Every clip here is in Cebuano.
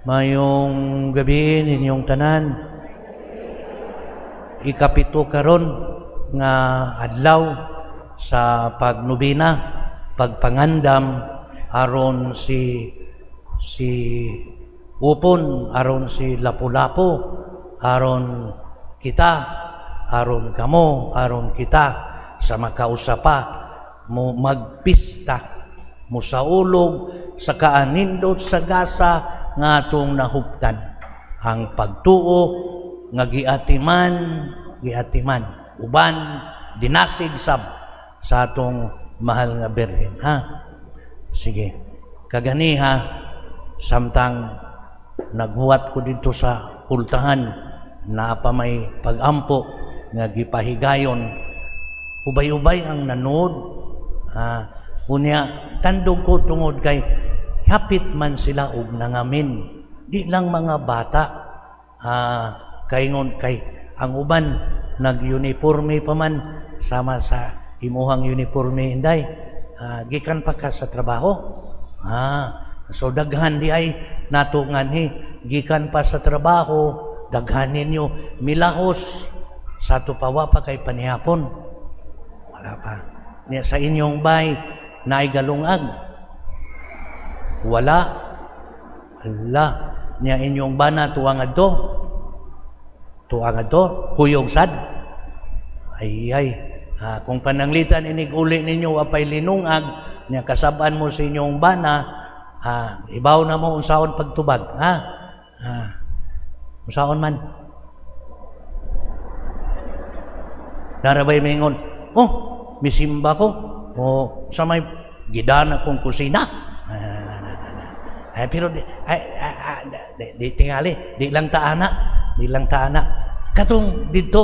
Mayong gabi ninyong tanan. Ikapito karon nga adlaw sa pagnobena, pagpangandam aron si Upon, aron si Lapu-Lapu, aron kita, aron kamo, aron kita sa makausa pa mo magpista mo saulog sa kaanindot sa gasa nga atong nahuptan ang pagtuo nga giatiman, giatiman uban dinasig sab sa atong mahal nga Birhen, ha. Sige, kaganiha samtang naghuwat ko dito sa pultahan, naa pa may pagampo nga gipahigayon, ubay-ubay ang nanood. Unya tandog ko tungod kay hapit man sila og nangamin, di lang mga bata. Kaingon kay ang uban nag-uniforme pa man, sama sa imuhang uniforme, inday. Gikan pa ka sa trabaho. So daghan di ay nato nganhi gikan pa sa trabaho, daghan ninyo milahos sa ato pa. Wa pa kay panihapon, wala pa niya. Sa inyong bay, naay galungag? Wala. Ala niya, inyong bana tuwang adto, tuwang adto kuyog sad. Ay ay. Kung pananglitan inig uli ninyo apay linungag niya, kasab-an mo sa inyong bana. Ibaw na mo unsaon pagtubag, ha. Unsaon man narabay mingon, "Oh, misimba ko o sa may gidana kong kusina." Ay, pero di, ay, ay, ay, di, di, tingali, di lang taana, di lang taana. Katong dito,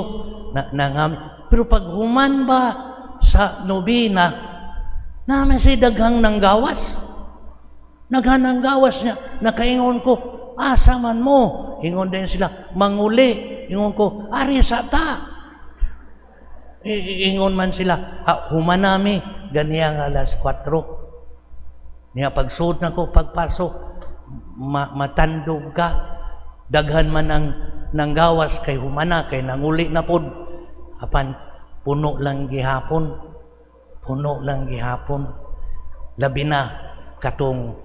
na, nangam, pero pag human ba sa nobena, naman si daghang nanggawas. Daghan ng gawas niya. Nakaingon ko, "Asa man mo?" Ingon din sila, "Manguli." Ingon ko, "Ari sa ta." Ingon man sila, "Ha, human nami, ganiyang alas 4." Niya pagsuot na ko, pagpasok, matandog ka. Daghan man ang nanggawas kay humana, kay nanguli na pod. Apan, puno lang gihapon. Puno lang gihapon. Labi na katong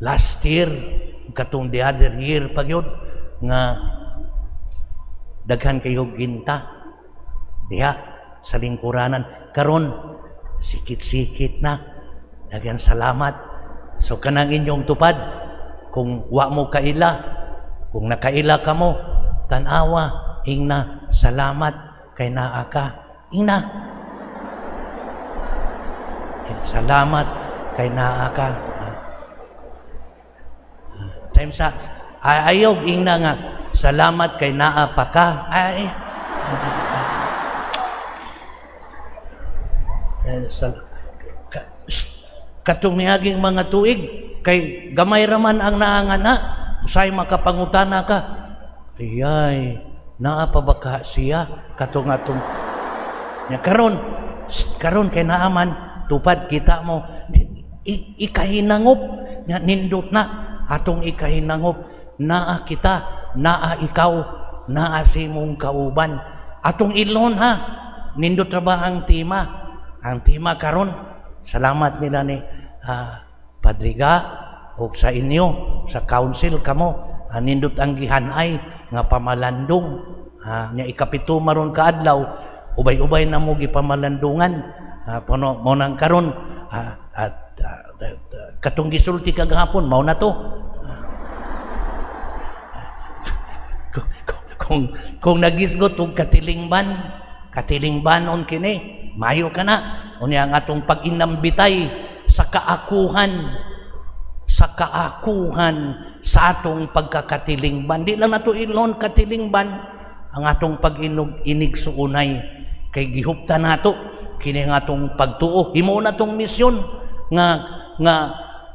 last year, katong the other year pa gyud nga daghan kayo ginta diha sa lingkuranan. Karon sikit-sikit na. Daghan salamat. So kanang inyong tupad, kung wa mo kaila, kung nakaila ka mo, tan-awa, ingna, "Salamat kay naa ka." Ingna, "Salamat kay naa ka." Time sa ay, ayaw ingna nga, "Salamat kay naa pa ka." Ay, katong miaging mga tuig kay gamay raman ang naangana, usay makapangutana ka, "Ayay, naa pa ba ka siya?" Katong atong nya karon, karon kay naa man tupad, kita mo ikahinangop nga nindot na atong ikahinangop, naa kita, naa ikaw, naa sa imong kauban. Atong ilon, ha. Nindot ra ba ang tema? Ang tema karon, salamat nila ni Padriga o sa inyo sa council kamo. Nindot ang gihanay nga pamalandong. Nya ikapito maron kaadlaw, ubay-ubay na mo gipamalandungan. Puno mo nang karon, at katong gisulti kagahapon mao na to. Kung nagisgot og katilingban, katilingbanon kini, mayo ka na. Unya ang atong pag-inambitay sa kaakuhan, sa kaakuhan sa atong pagkakatilingban. Di lang nato ilon katilingban ang atong pag-inog inigsuunay kay gihupta nato kini ang atong pagtuo. Himo na tong misyon nga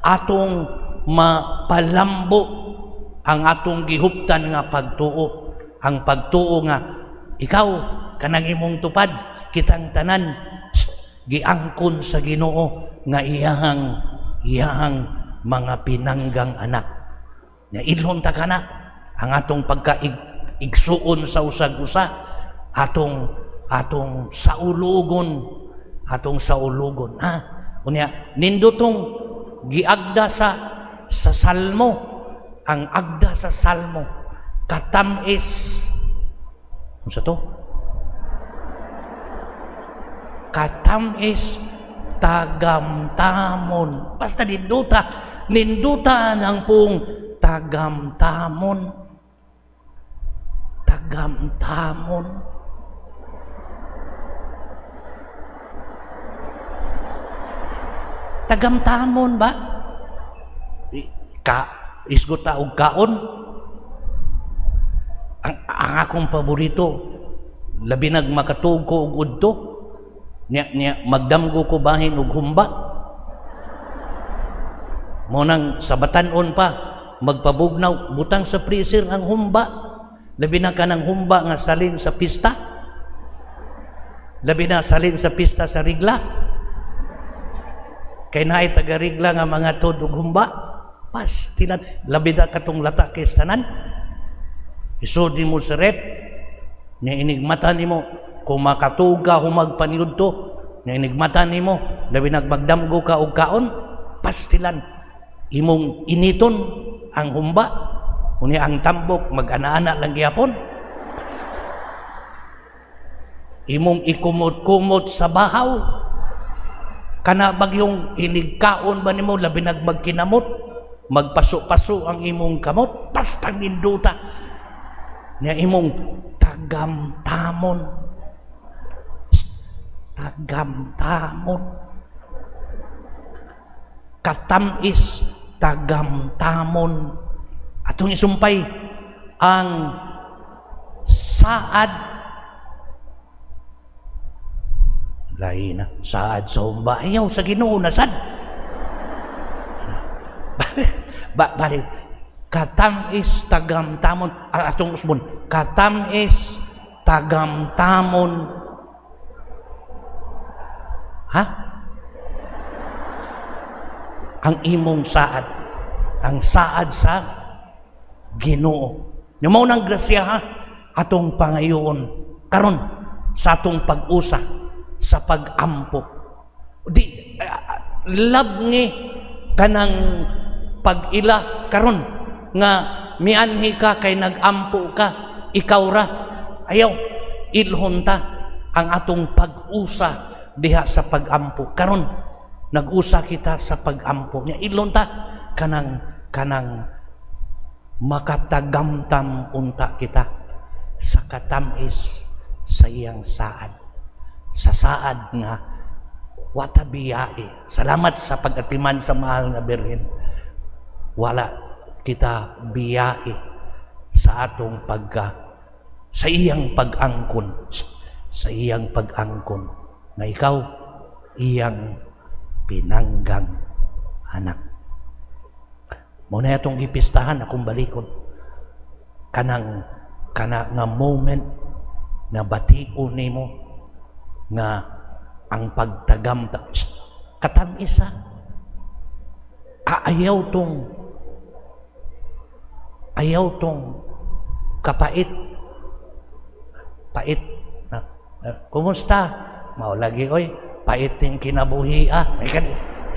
atong mapalambo ang atong gihuptan nga pagtuo, ang pagtuo nga ikaw kanang imong tupad, kitang tanan giangkon sa Ginoo nga iyahang iyahang mga pinanggang anak. Nya ilhon ta kana ang atong pagka igsuon sa usag-usa, atong atong saulugon, atong saulugon, ha. Unya nindotong giagda sa Salmo, ang agda sa Salmo, katamis, unsa to? Katamis tagamtamon. Basta ninduta, ninduta ang pong tagamtamon, tagamtamon. Tagamtamon ba? Ka isgot ta og kaon. Ang akong paborito, labi nag makatuog ko og udto, nya nya magdamgo ko bahin og humba. Mo nang sa batan-on pa magpabugnaw, butang sa freezer ang humba. Labi na kanang humba nga salin sa pista. Labi na salin sa pista sa Rigla. Kay naay taga Rigla nga mga tod og humba. Pastilan, labi na katong lata kay tanan. Isod nimo sa ref, nya inigmata nimo kung makatuog ka humag paniudto, nya inigmata nimo labi nagmagdamgo ka og kaon, pastilan imong initon ang humba. Unya ang tambok mag-ana-ana lang gihapon. Imong ikumot-kumot sa bahaw. Kana bagyong inigkaon ba nimo, labi nagmagkinamot, magpaso-paso ang imong kamot, pastang ninduta nya imong tagamtamon. Tagamtamon. Katamis tagamtamon. Atong isumpay ang saad, lahi na saad sa humba, ayaw sa Ginoo na sad. Ba bali katamis tagamtamon, atong usbon, katamis tagamtamon, ha, ang imong saad, ang saad sa Ginoo. Nya mao nang grasya, ha, atong pangayoon karon sa atong pag-usa sa pag-ampo. Di labngi kanang pag-ila karon nga mianhi ka kay nag-ampo ka, ikaw ra. Ayaw, ilhon ta ang atong pag-usa diha sa pag-ampo. Karon nag-usa kita sa pag-ampo. Nya ilhon ta kanang kanang makatagamtam unta kita sa katamis sa iyang saad. Sa saad nga wata biyae. Salamat sa pag-atiman sa mahal nga Birhen. Wala kita biyae sa atong pagka sa iyang pag-angkon, sa iyang pag-angkon nga ikaw iyang pinanggang anak. Mao na atong gipistahan, akong balikon kanang kana nga moment nga bation nimo nga ang pagtagam ta katam-isa. Ayaw tong kapait pait na. Kumusta? Mao lagi oy, pait ting kinabuhi, ah. Ay, kan,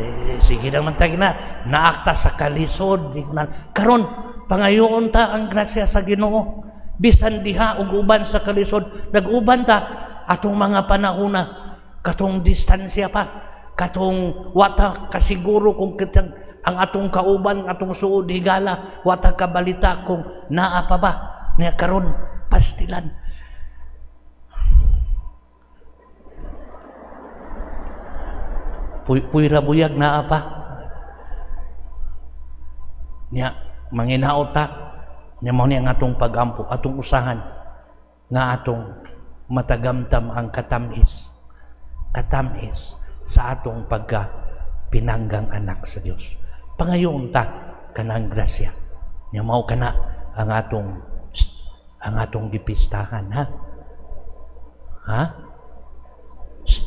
eh, sige naman tayo na naakta sa kalisod di ko na karon. Pangayoon ta ang grasya sa Ginoo bisan diha og uban sa kalisod. Nag-uban ta atong mga panahona katong distansya pa, katong wata kasiguro kung kitang ang atong kauban, atong suod higala, wata kabalita kung naa pa ba niya karon. Pastilan, puyra buyag, naa pa niya. Manginaot ta niya. Mao ni ang atong pagampo, atong usahan nga atong matagamtam ang katamis katamis sa atong pagka pinanggang anak sa Dios. Pangayoon ta kanang grasya nya. Mao kana ang atong gipistahan, ha, ha. Shh.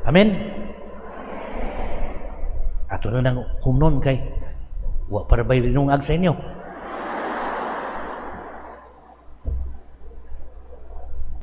Amen. Ato na nang humnon kay wa para bay rinungag sa inyo.